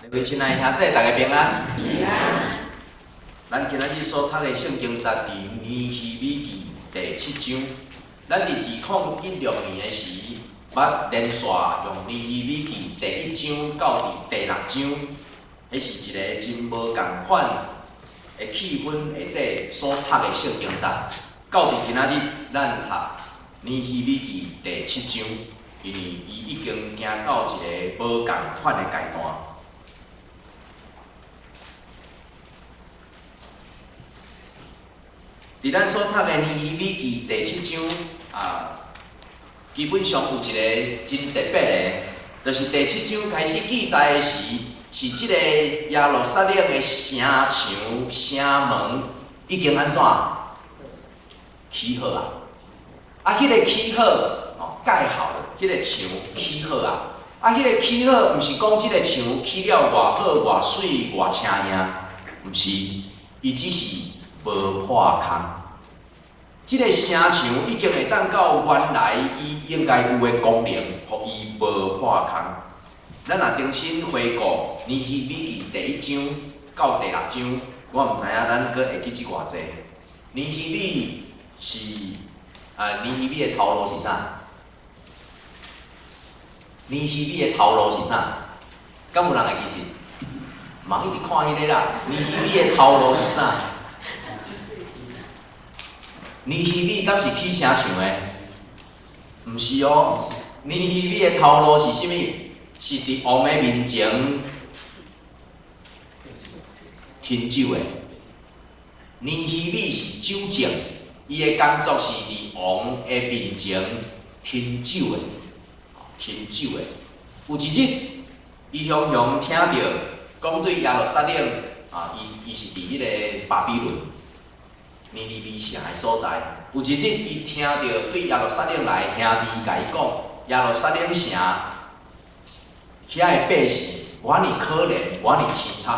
各位親愛的兄弟，大家平安。平安。咱今仔日所讀的聖經節佇尼希米記第七章。咱佇2016年的時，捌連續用尼希米記第一章到佇第六章，彼是一个真無仝款的氣氛下底所讀的聖經節。到佇今仔日，咱讀尼希米記第七章，因為伊已經行到一個無仝款的階段。佇咱所讀的尼希米記第七章啊，基本上有一个真特別的，就是第七章開始記載的時，是這個耶路撒冷的城牆、城門已經按怎起好啊？啊，彼个起好哦，蓋好了，彼个牆起好啊。啊，彼个起好，毋是講這个牆起了偌好、偌媠、偌青穎，毋是，伊只是無破空。這个城牆已經會當到原來伊應該有的功能，予伊無破空。咱若重新回顧尼希米記第一章到第六章，我毋知影咱閣會記得偌濟。尼希米是啊，尼希米的頭路是啥？尼希米的頭路是啥？敢有人會記得？莫一直看彼个啦。尼希米的頭路是啥？尼希米敢是起城牆的？毋是哦。尼希米的頭路是啥物？是佇王的面前斟酒的。尼希米是酒政，伊的工作是佇王的面前斟酒的，斟酒的。有一日，伊雄雄聽著講對耶路撒冷啊，伊是佇彼個巴比倫尼尼微城的所在。有一日，伊聽著對耶路撒冷來的兄弟共伊講，耶路撒冷城遐的百姓偌爾可憐，偌爾淒慘。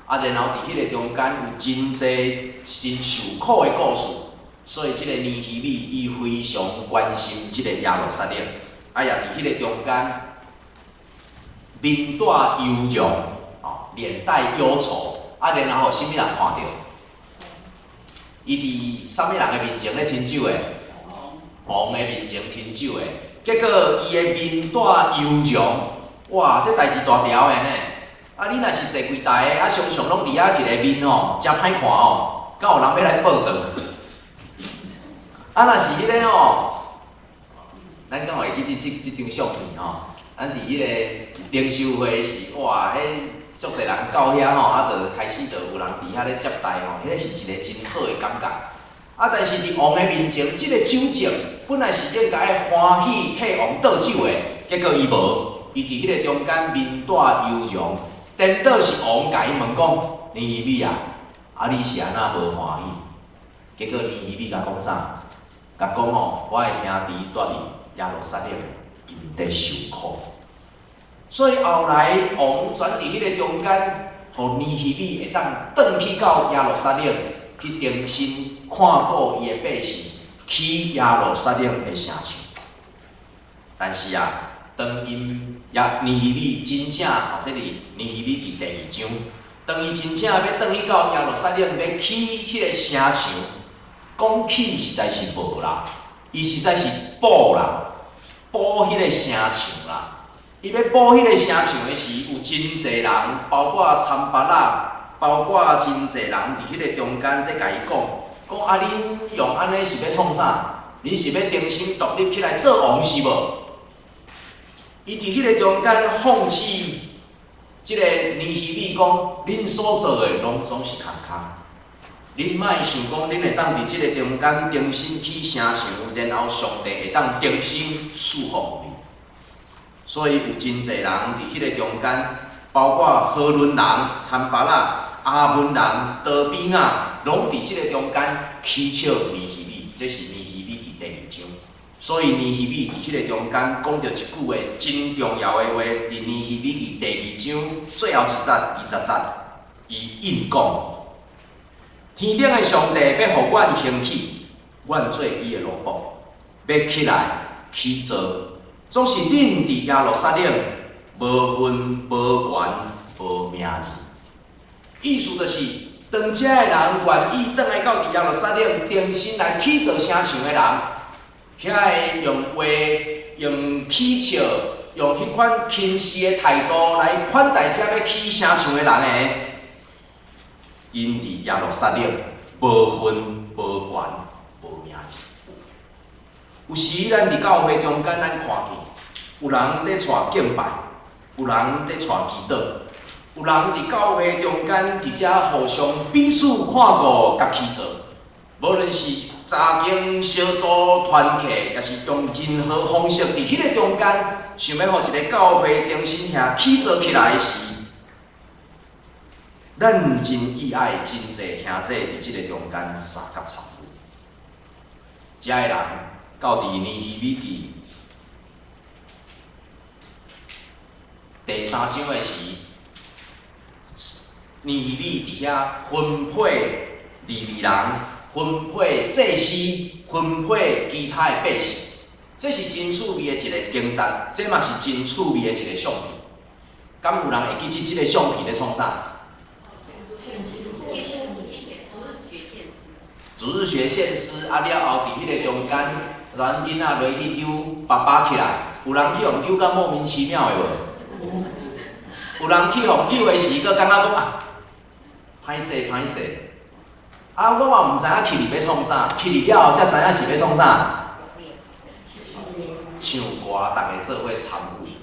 啊，然後佇彼个中間有真濟真受苦的故事，所以這个尼希米伊非常關心這个耶路撒冷，啊，也佇彼个中間面帶憂容，哦，臉帶憂愁，啊，然後予啥物人看著？伊佇啥物人的面前咧斟酒的？王的面前斟酒的，結果伊的面帶憂容，哇，這代誌大條的呢！啊，你若是坐櫃台的，啊，常常攏佇遐一个面吼，誠歹看哦，敢有人欲來報道？啊，若是彼个吼，咱敢有會記這這張相片吼？咱佇彼個靈修會時，哇，彼足濟人到遐吼，啊，就開始就有人佇遐咧接待吼，彼个是一個真好的感覺。啊，但是佇王的面前，這个酒政本來是應該歡喜替王倒酒的，結果伊無，伊佇彼个中間面帶憂容。顛倒是王共伊問講：尼希米啊，啊你是按怎無歡喜？結果尼希米共講啥？共講吼，我的兄弟蹛佇耶路撒冷，𪜶佇受苦。所以後來王轉佇彼個中間，予尼希米會當轉去到耶路撒冷去重新看顧伊的百姓，起耶路撒冷的城牆。但是啊，當𪜶耶尼希米真正哦，這是尼希米記第二章，當伊真正欲轉去到耶路撒冷欲起彼个城牆，講起實在是無啦，伊實在是補啦，補彼个城牆啦。伊欲補彼个城牆的時，有真濟人，包括參巴拉，包括真濟人佇彼个中間咧共伊講，講啊，恁用按呢是欲創啥？恁是欲重新獨立起來做王是無？伊佇彼个中間諷刺這个尼希米講，恁所做的攏總是空空。恁莫想講恁會當佇這个中間重新起城牆，然後上帝會當重新賜福予恁。所以有真濟人佇彼个中間，包括何崙人、參巴拉、亞捫人、多比亞，攏佇這个中間起笑尼希米。這是尼希米記第二章。所以尼希米佇彼个中間講著一句話，真重要的話，佇尼希米記第二章最後一節、20節，伊應講：天頂的上帝欲予阮興起，阮做伊的奴僕，欲起來起造。總是恁佇耶路撒冷無份無權無名。字。意思就是，當遮的人願意轉來到佇耶路撒冷，重新來起造城牆的人，遐个用話、用起笑、用彼款輕視的態度來款待遮欲起城牆的人的，𪜶佇耶路撒冷無份、無權、無名字。有時咱佇教會中間，咱看見有人咧帶敬拜，有人咧帶祈禱，有人佇教會中間佇遮互相彼此看顧佮起造，無論是查經小組團契，抑是用任何方式佇彼个中間，想欲予一个教會重新遐起造起來時，咱真意愛真濟兄弟佇這个中間相佮參與。遮的人到佇尼希米記第三章的時，尼希米佇遐分配利未人、分配祭司、分配其他的百姓，這是真趣味的一个經節，這嘛是真趣味的一个相片。敢有人會記得這个相片咧創啥？主日學獻詩，啊了後佇彼个中間，咱囡仔落去揪爸爸起來，有人去予揪甲莫名其妙的無？有人去予揪的時，閣感覺講啊，歹勢歹勢。啊，我嘛毋知影起佇欲創啥，起佇了後才知影是欲創啥。唱歌，逐家做伙參與。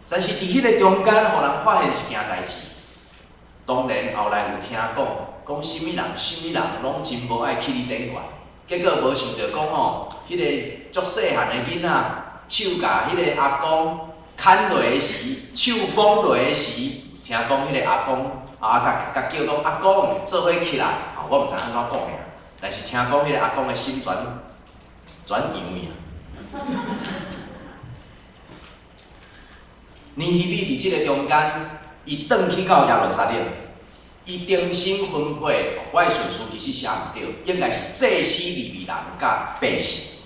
但是佇彼个中間，予人發現一件代誌。當然後來有聽講，講啥物人、啥物人攏真無愛起佇頂懸，結果無想著講吼，彼个足細漢的囡仔，手共彼个阿公牽落的時，手綁落的時，聽講彼个阿公啊，共共叫講阿公做伙起來，吼，我毋知按怎講的，但是聽講彼个阿公的心轉轉揚去啊。尼希米佇這个中間，伊轉去到耶路撒冷。伊重新分配，我的順序其實寫毋對，應該是祭司、利未人佮百姓。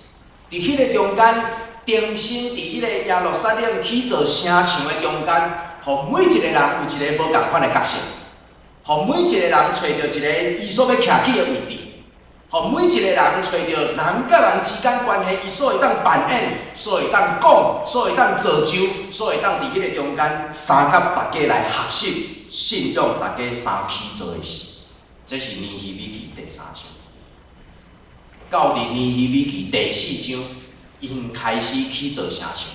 佇彼个中間，重新佇彼个耶路撒冷起造城牆的中間，予每一个人有一個無仝款的角色，予每一个人揣著一个伊所欲徛起的位置，予每一个人揣著人佮人之間關係，伊所會當扮演，所會當講，所會當造就，所會當佇彼個中間相佮大家來學習。信仰大家相起做的事，這是尼希米記第三章。到佇尼希米記第四章，𪜶開始起造城牆。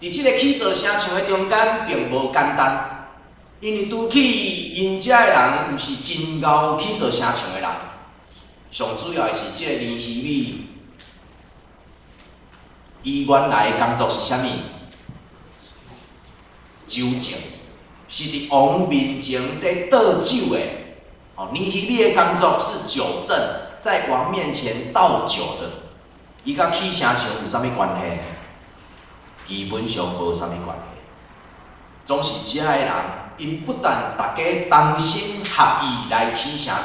佇這个起造城牆的中間，並無簡單，因為拄起𪜶遮的人毋是真𠢕起造城牆的人。上主要的是這个尼希米，伊原來的工作是啥物？酒政。是佇王面前佇倒酒的，哦，尼希米的工作是酒政，在王面前倒酒的。伊佮起城牆有啥物關係？基本上無啥物關係。總是遮的人，𪜶不但大家同心合意來起城牆，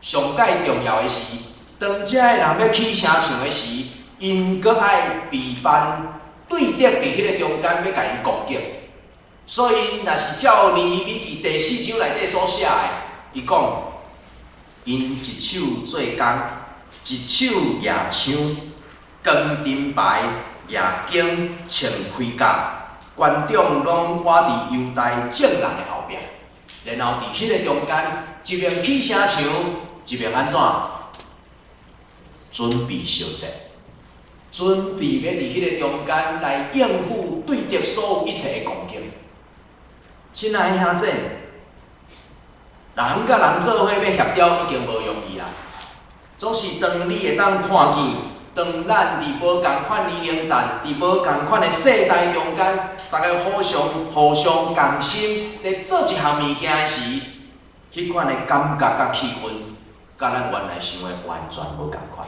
上蓋重要的是，當遮的人欲起城牆的時，𪜶閣愛備辦對敵佇彼个中間欲共𪜶攻擊。所以，若是照尼希米記第四章內底所寫的，伊講，𪜶一手做工，一手舉槍，扛盾牌、舉弓、穿盔甲，官長攏倚佇猶大眾人的後壁，然後佇彼个中間，一邊起城牆，一邊按怎？準備相戰，準備欲佇彼个中間來應付對敵所有一切的攻擊。親愛的兄弟，人佮人做伙欲協調已經無容易啦。總是當你會當看見，當咱佇無仝款年齡層、佇無仝款的世代中間，大家互相互相共心，佇做一項物件的時，彼款的感覺佮氣氛，佮咱原來想的完全無仝款。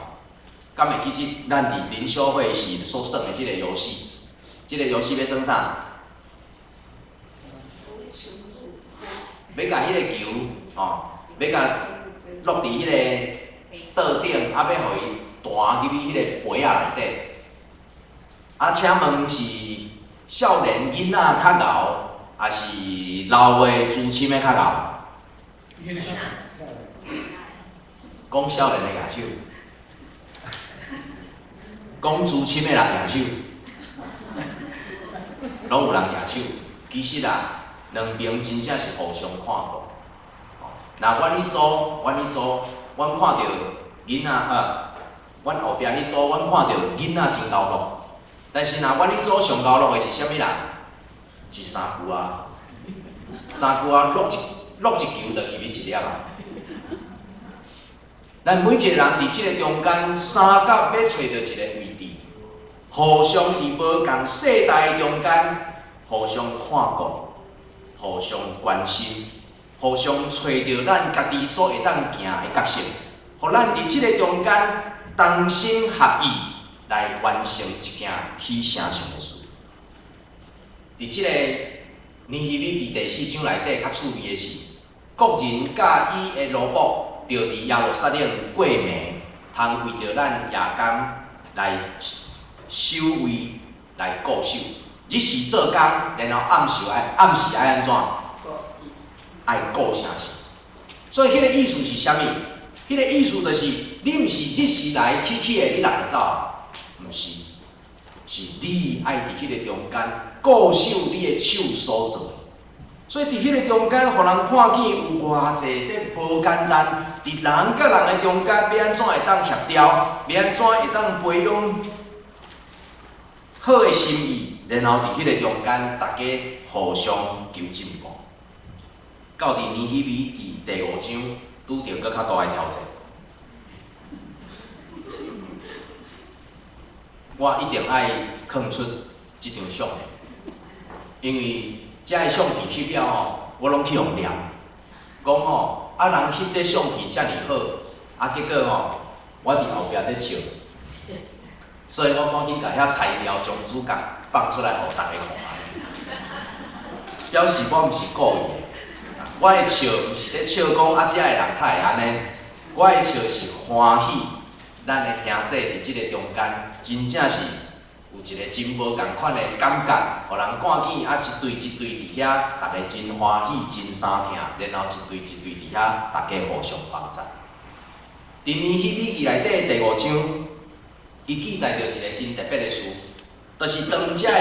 敢會記得咱佇靈修會時所耍的這个遊戲？這个遊戲欲耍啥？欲共彼个球，吼，欲共落佇彼个桌頂，啊，欲予伊彈入去彼個杯仔內底。啊，請問是少年囡仔較𠢕，抑是老的資深的較𠢕？講少年的舉手，講資深的人舉手，攏有人舉手。其實啊，兩邊真正是互相看顧。若阮彼組，阮彼組，阮看著囡仔啊，阮後壁彼組，阮看著囡仔真𠢕樂。但是若阮彼組上𠢕樂的是啥物人？是三舅仔。三舅仔落一球就入去一粒啊！咱每一個人佇這个中間，相佮欲揣著一个位置，互相佇無仝世代中間，互相看顧，互相關心，互相揣著咱家己所會當行的角色，予咱佇這个中間同心合意來完成一件起城牆的事。佇這个尼希米記第四章內底較趣味的是，各人佮伊的奴僕，就佇耶路撒冷過暝，通為著咱夜間來守衛、來固守。日時做工，然後暗時愛按怎？愛顧城牆。所以彼个意思是啥物？彼个意思就是，你毋是日時來起起的，你人就走，毋是，是你愛佇彼個中間固守你的手所做的。所以佇彼个中間，予人看見有偌濟咧無簡單。佇人佮人的中間，欲按怎會當協調？欲按怎會當培養好的心意？然後佇彼个中間，大家互相求進步。到佇尼希米記第五章，拄著閣較大的挑戰。我一定愛囥出這張相片，因為這个相片翕了吼，我攏去予念，講吼，啊人翕這相片遮爾好，啊結果吼，我佇後壁咧笑，所以我趕緊共遐材料將主角放出來予逐家看，表示我毋是故意的，我的笑毋是咧笑講啊，遮的人較會按呢，我的笑是歡喜，咱的兄弟佇這个中間真正是有一个真無仝款的感覺，予人看見啊，一隊一隊佇遐，逐家真歡喜、真相疼，然後一隊一隊佇遐，逐家互相幫助。佇尼希米記內底第五章，伊記載著一个真特別的事，就是當遮的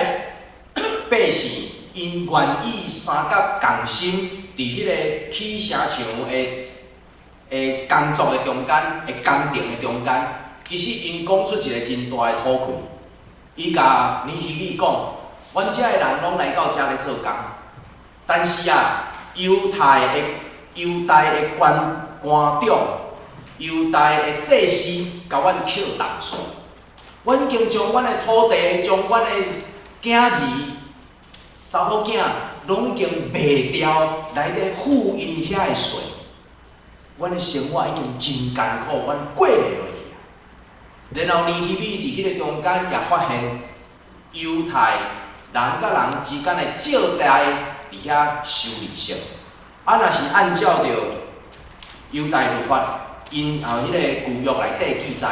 百姓𪜶願意相佮仝心，佇彼个起城牆的工作的中間，的工程的中間，其實𪜶講出一个真大的討氣。伊共尼希米講，阮遮的人攏來到遮咧做工，但是啊，猶大的官官長、猶大的祭司，共阮扣重稅，阮已經將阮的土地、將阮的囝兒、查某囝，攏已經賣掉來咧付𪜶遐的稅，阮的生活已經真艱苦，阮過袂落去。然後尼希米佇彼个中間也發現猶太人佮人之間的借貸佇遐收利息。啊，若是按照著猶太律法，𪜶啊彼个舊約內底記載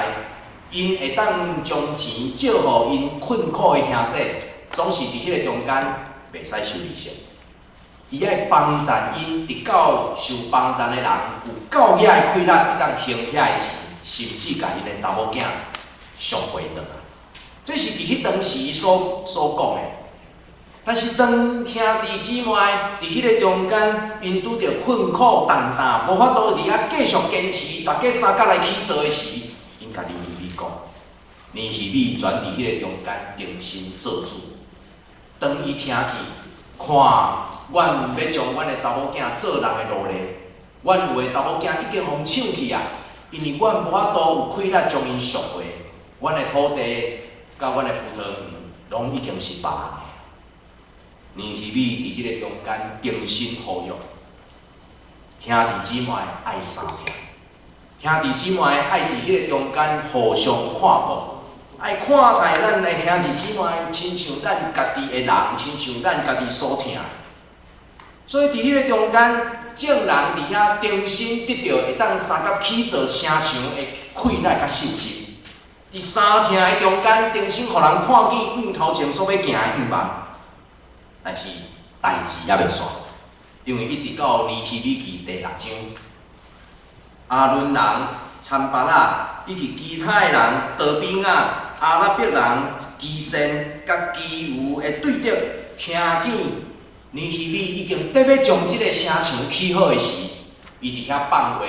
，𪜶會當將錢借予𪜶困苦的兄弟，總是佇彼个中間袂使收利息。伊愛幫贊𪜶得到受幫贊的人有夠額的氣力，會當還遐的錢，甚至共𪜶的查某囝贖回轉來。這是佇彼當時所講的。但是當兄弟姊妹佇彼个中間，𪜶拄著困苦重擔，無法度佇遐繼續堅持，逐家相佮來起做的時，𪜶共尼希米講，尼希米轉佇彼個中間重新做主。當伊聽見，看，阮欲將阮的查某囝做人的奴隸，阮有的查某囝已經予搶去啊！因為阮無法度有氣力將𪜶贖回，阮的土地佮阮的葡萄園，攏已經是別人的。尼希米佇彼个中間重新呼籲，兄弟姊妹愛相疼，兄弟姊妹愛佇彼个中間互相看顧，愛看待咱的兄弟姊妹，親像咱家己的人，親像咱家己所疼。所以佇彼个中間，眾人佇遐重新得著會當相佮起造城牆的氣力佮信心。佇相疼的中間，重新予人看見向頭前所欲行的向望。但是代誌猶未煞，因為一直到尼希米記第六章，亞捫人、參巴拉以及其他的人，多比亞、阿拉伯人、基善佮其餘的對敵，聽見尼希米已經得欲將這个城牆起好的時，伊佇遐放話，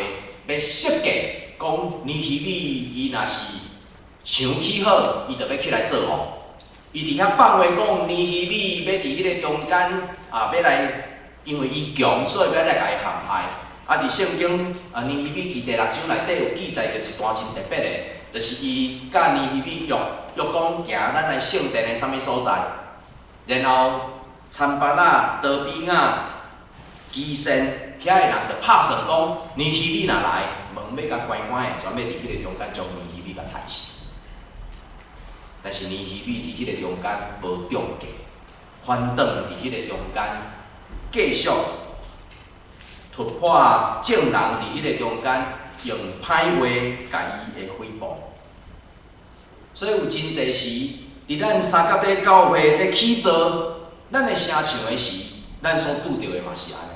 欲設計講尼希米伊若是牆起好，伊就欲起來做王。伊佇遐放話講尼希米欲佇彼个中間啊，欲來，因為伊強，所以欲來共伊陷害。啊，佇聖經啊，尼希米記第六章內底有記載著一段真特別的，就是伊佮尼希米約約講行咱來聖殿的啥物所在，然後參巴拉、多比亞、基善遐的人就拍算講，尼希米若來，門欲共關關的，專欲佇彼个中間將尼希米共刣死。但是尼希米佇彼个中間無中計，反轉佇彼个中間繼續突破眾人佇彼个中間用歹話共伊的誹謗。所以有真濟時，佇咱三甲底教會咧起造咱的城牆的時，咱所拄著的嘛是按呢。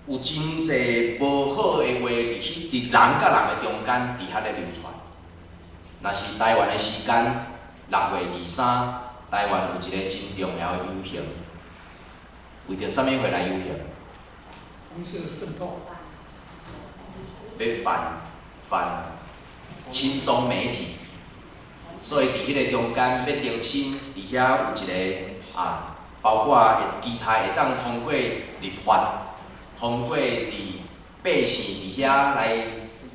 有真濟無好的話佇彼佇人佮人的中間佇遐咧流傳。若是台灣的時間，6月23，台灣有一个真重要的遊行，為著啥物會來遊行？紅色滲透。欲反親中媒體，所以佇彼个中間欲重新佇遐有一个啊，包括會其他會當通過立法，通過佇百姓佇遐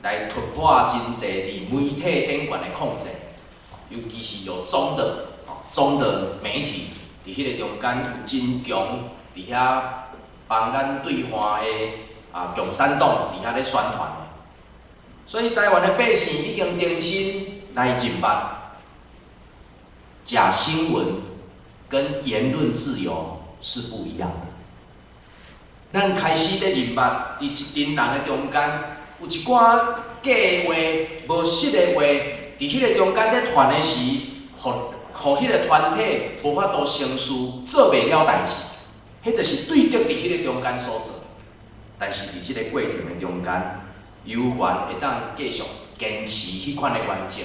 來突破真濟佇媒體頂懸的控制，尤其是有中的媒體佇彼个中間有真強佇遐幫咱對岸的啊共產黨佇遐咧宣傳的，所以台灣的百姓已經重新來認捌，假新聞跟言論自由是不一樣的。咱開始咧認捌，佇一群人的中間，有一寡假話、無實的話，佇彼个中間咧傳的時，予彼个團體無法度成事，做袂了代誌。彼就是對敵佇彼个中間所做。但是佇這个過程的中間，猶原會當繼續堅持彼款的原則，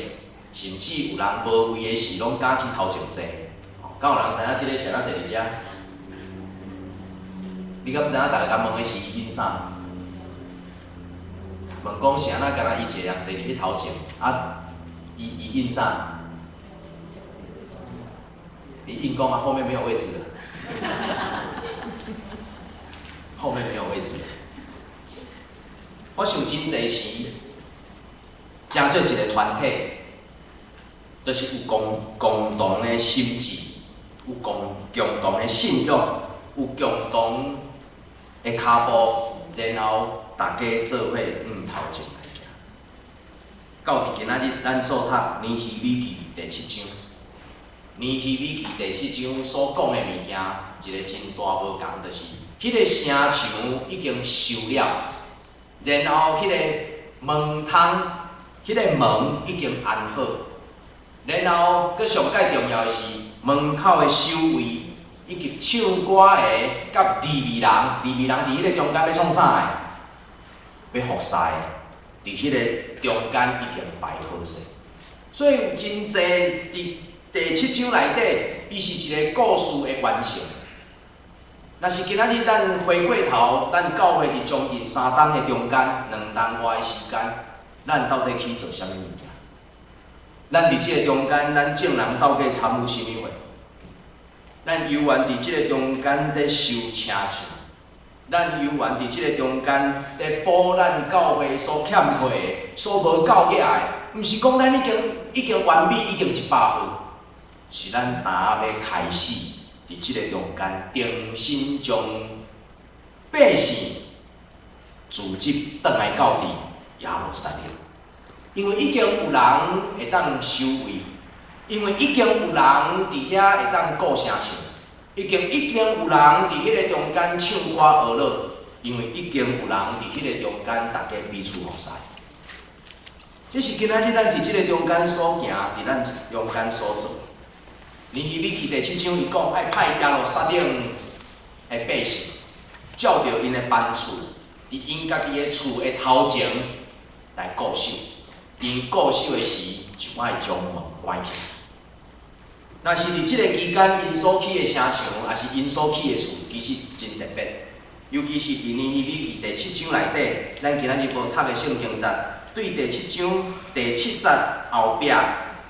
甚至有人無位的時，攏敢去頭前坐。敢有人知影這个是按怎坐佇遮？你敢知影逐家共問的是伊印啥？問講是按怎敢若伊一个人坐佇彼頭前，啊，伊印啥？伊印講啊，後面沒有位置了。後面沒有位置。我想真濟時，成做一个團體，就是有共同的心志，有共同的信仰，有共同的跤步，然後大家做伙向頭前來行。到佇今仔日，咱所讀《尼希米記》第七章，《尼希米記》第七章所講的物件，一个真大無仝，就是彼个城牆已經修了，然後彼个門窗、彼个門已經安好，然後閣上蓋重要的是門口的守衛以及唱歌的佮利未人，利未人佇彼个中間欲創啥的？欲服侍，佇彼个中間已經排好勢。所以有真濟佇第七章內底，伊是一个故事的完成。若是今仔日咱回過頭，咱教會佇將近3冬的中間，2冬外的時間，咱到底去做啥物物件？咱佇這个中間，咱眾人到底參與啥物貨？咱猶原佇這个中間咧修城牆，咱猶原佇這个中間咧補咱教會所欠缺的、所無夠額的，毋是講咱已經完美，已經100分，是咱今欲開始佇這個中間重新將百姓組織轉來到佇耶路撒冷，因為已經有人會當守衛，因為已經有人佇遐會當顧城牆，已經有人佇彼个中間唱歌學樂，因為已經有人佇彼个中間大家彼此服侍。這是今仔日咱佇這個中間所行，佇咱中間所做。尼希米記第七章伊講愛派耶路撒冷的百姓，照著𪜶的班次，佇𪜶家己的厝的頭前來固守。𪜶固守的時，就愛將門關起來。若是佇這个期間，𪜶所起的城牆，抑是𪜶所起的厝，其實真特別。尤其是佇尼希米記第七章內底，咱今仔日無讀的聖經節，對第七章第七節後壁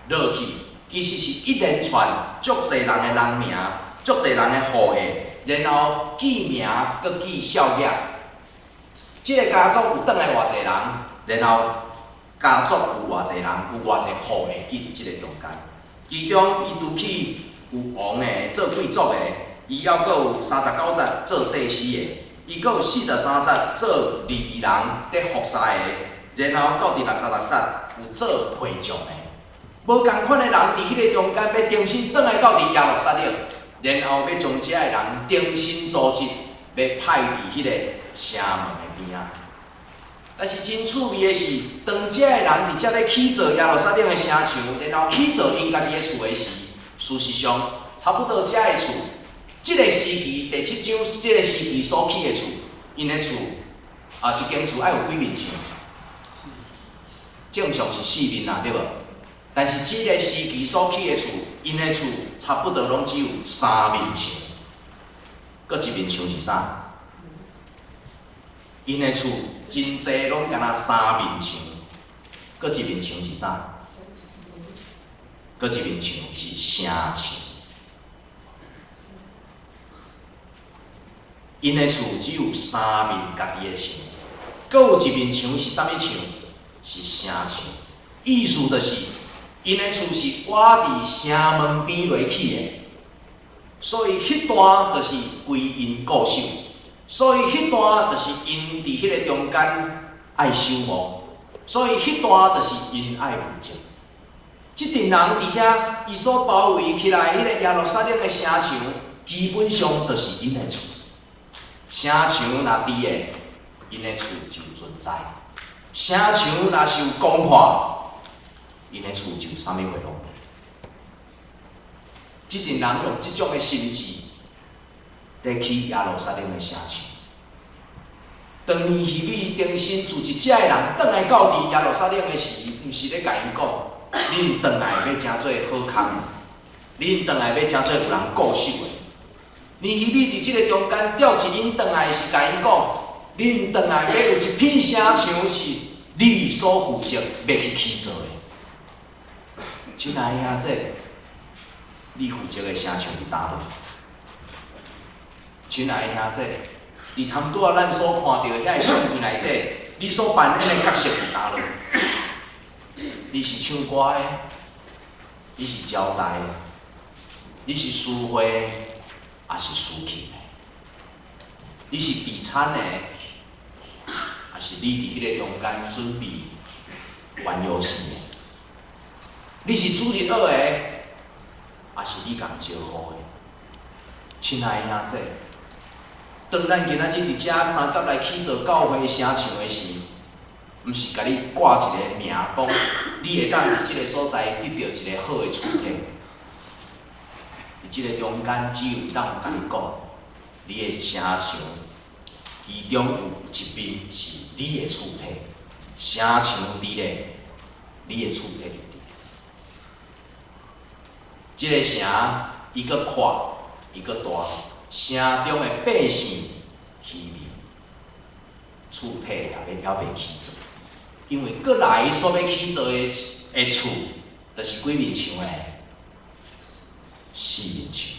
落去，其實是一連串足濟人的人名，足濟人的後裔，然後記名閣記數額。這个家族有轉來偌濟人，然後家族有偌濟人，有偌濟後裔記佇這个中間。其中，伊除去有王的做貴族的，伊猶閣有39節做祭司的，伊閣有43節做利未人佇服侍的，然後到佇66節有做皮匠的。無仝款的人佇彼个中間，欲重新轉來到佇耶路撒冷，然後欲將遮的人重新組織，欲派佇彼個城門的邊仔。但是真趣味的是，當遮的人佇遮咧起造耶路撒冷的城牆，然後起造𪜶家己的厝的時，事實上，差不多遮的厝，這个時期第七章這个時期所起的厝，𪜶的厝啊，一間厝愛有幾面牆？正常是四面啦，對無？但是這个時期所起的厝，𪜶的厝差不多攏只有三面牆，閣一面牆是啥？𪜶的厝真濟攏敢若三面牆，閣一面牆是啥？閣一面牆是城牆。𪜶的厝只有三面家己的牆，閣有一面牆是啥物牆？是城牆。意思就是，𪜶的厝是倚佇城門邊落起的，所以彼段就是歸𪜶固守。所以彼段就是𪜶佇彼个中間愛守護，所以彼段就是𪜶愛負責。這陣人佇遐，伊所包圍起來彼个耶路撒冷的城牆，基本上就是𪜶的厝。城牆若佇的，𪜶的厝就存在；城牆若是有攻破，𪜶的厝就啥物話攏無。這陣人用這種的心志，佇起耶路撒冷的城牆。當尼希米重新組織遮的人轉來到佇耶路撒冷的時，毋是咧共𪜶講，恁轉來欲成做好康，恁轉來欲成做有人顧守的。尼希米佇這个中間調一𪜶轉來，是共𪜶講，恁轉來欲有一片城牆是你所負責欲去起造的。親愛的兄弟，你負責的城牆佇佗落？親愛的兄弟，佇頭拄仔咱所看著遐个相片內底，你所扮演的角色佇佗落？你是唱歌的，你是招待的，你是司會的，抑是司琴的？你是備餐的，抑是你佇彼个中間準備玩遊戲的？你是主日學的，抑是你共招呼的？親愛的兄弟，當咱今仔日佇遮相佮來起造教會城牆的時，毋是共你掛一个名，講你會當佇這个所在得著一个好的厝體。佇這个中間，只有當共你講，你的城牆其中有一面是你的厝體，城牆佇咧，你的厝體就佇。這个城伊閣闊，伊閣大，城中的百姓稀微，厝體也欲猶未起造，因為閣來所欲起造的厝，就是幾面牆的？四面牆。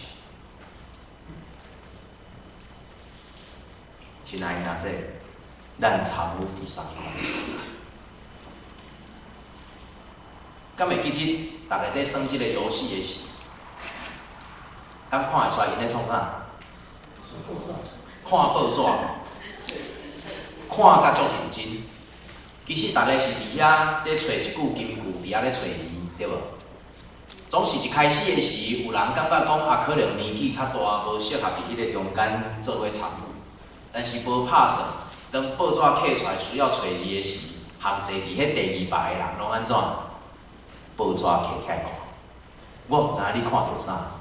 親愛的兄弟，咱參與佇啥物款的所在？敢會記得逐家佇耍這个遊戲的時，敢看會出來𪜶咧創啥？看報紙，看甲足認真。其實逐家是佇遐佇揣一句金句，佇遐咧揣字，對無？總是一開始的時，有人感覺講啊，可能年紀較大，無適合佇彼个中間做伙參與。但是無拍算，當報紙揢出來需要揣字的時，含坐佇彼第二排的人攏按怎？報紙揢起來看。我毋知影你看著啥，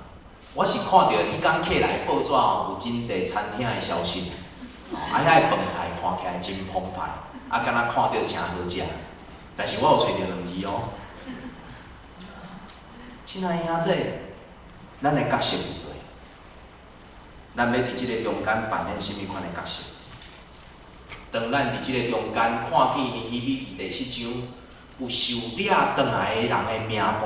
我是看著彼工客來報紙吼，有真濟餐廳的消息，啊，遐个飯菜看起來真澎湃，啊，敢若看著誠好食，但是我有揣著兩字哦。親愛的兄弟，咱的角色有對，咱欲佇這个中間扮演啥物款的角色？當咱佇這个中間看見尼希米記第七章有受掠轉來的人的名單，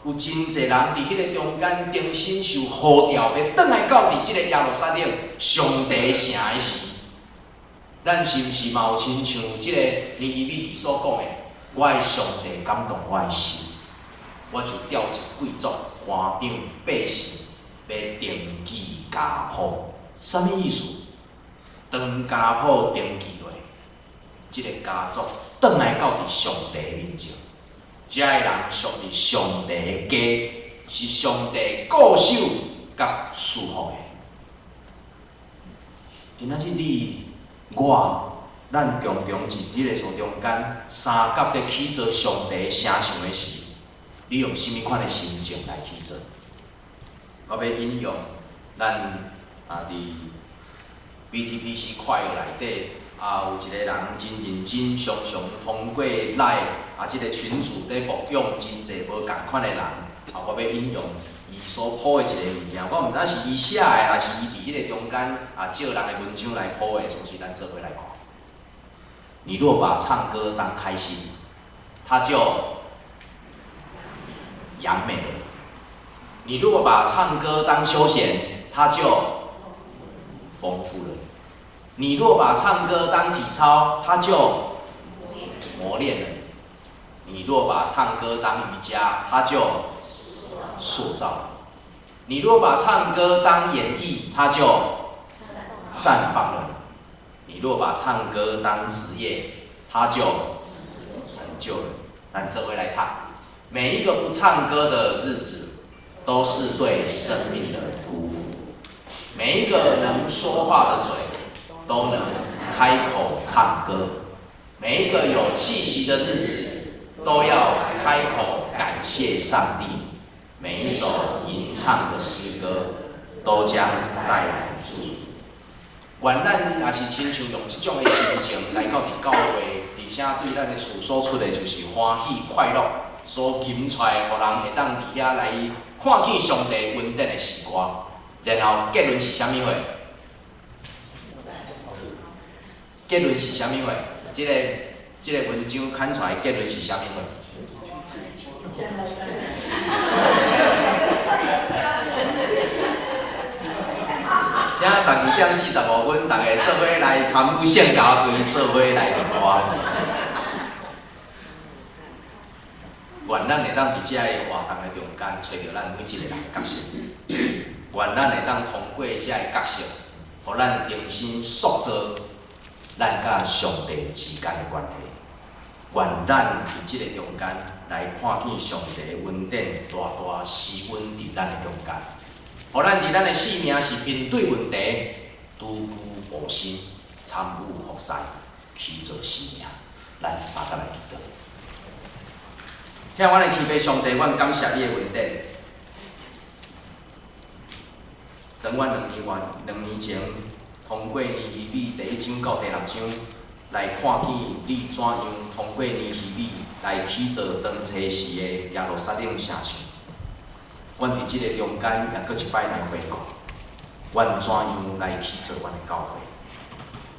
有真濟人佇彼个中間重新受呼召，欲轉來到佇這个耶路撒冷上帝城的時，咱是毋是嘛有親像這個尼希米記所講的，我的上帝感動我的心，我就召集貴族、官長、百姓，欲登記家譜，啥物意思？當家譜登記落，這個家族轉來到佇上帝面前，這个人屬於上帝的家，是上帝顧守佮賜福的。今仔日你、我，咱常常佇這个所中間相佮佇起造上帝的城牆的時，你用啥物款的心情來去做？我欲引用咱啊佇 BTPC 快樂內底啊，有一個人真認真，常常通過 LINE 啊，這个群組佇牧養真濟無仝款的人，啊，我欲引用伊所 po 的一个物件，我毋知是伊寫的，抑是伊佇彼个中間啊借人的文章來 po 的，總是咱做伙來看。你若把唱歌當開心，他就揚美了；你如果把唱歌當休閒，他就豐富了；你若把唱歌當體操，他就磨練了；你若把唱歌當瑜伽，他就塑造了；你若把唱歌當演藝，他就綻放了；你若把唱歌當職業，他就成就了。咱做伙來讀，每一個不唱歌的日子，都是對生命的辜負。每一個能說話的嘴，都能開口唱歌；每一個有氣息的日子，都要開口感謝上帝。每一首吟唱的詩歌，都將帶來祝福。願咱也是親像用這種的心情來到佇教會，而且對咱的厝所出的就是歡喜快樂，所吟出來，予人會當佇遐來看見上帝恩典的詩歌。然後結論是啥物貨？結論是啥物貨？這個文章刊出來結論是啥物貨？請12點45分，逐家做伙來參與聖歌隊，做伙來唱歌。願咱會當佇這個活動的中間，揣著咱每一個人的角色。願咱會當通過這個角色，予咱重新塑造咱佮上帝之間的關係。願咱佇這個中間來看見上帝的恩典大大施恩佇咱的中間，予咱佇咱的生命是面對問題，拄久悟心，參與服侍，起造生命。咱相佮來祈禱。疼阮的天父上帝，阮感謝你的恩典。當阮2年前通過尼希米第一章到第六章來看見你怎樣通過尼希米來起造當初時的耶路撒冷城牆，阮佇這个中間也閣一擺來回顧，阮怎樣來起造阮的教會。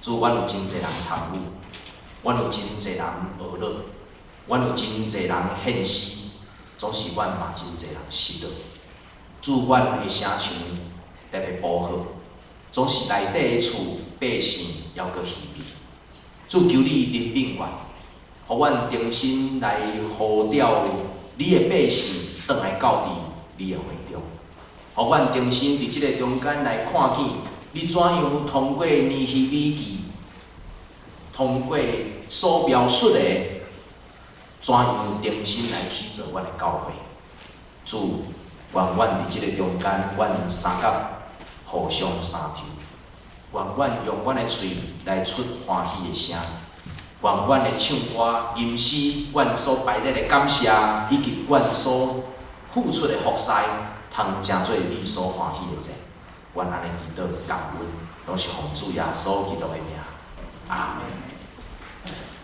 主，阮有真濟人參與，阮有真濟人學樂，阮有真濟人獻詩，總是阮嘛真濟人失落。主，阮的城牆特別補好，總是內底的厝百姓猶閣稀微。主，求你憐憫阮，予阮重新來呼召你的百姓轉來到佇你的會中，予阮重新佇這個中間來看見你怎樣通過尼希米記，通過所描述的，怎樣重新來起造阮的教會。主，願阮佇這個中間，阮相佮互相相挺。願阮用阮的喙來出歡喜的聲，願阮的唱歌、吟詩，阮所排列的感謝，以及阮所付出的服侍，通成做你所歡喜的祭。阮按呢祈禱感恩，攏是奉主耶穌基督的名。阿門。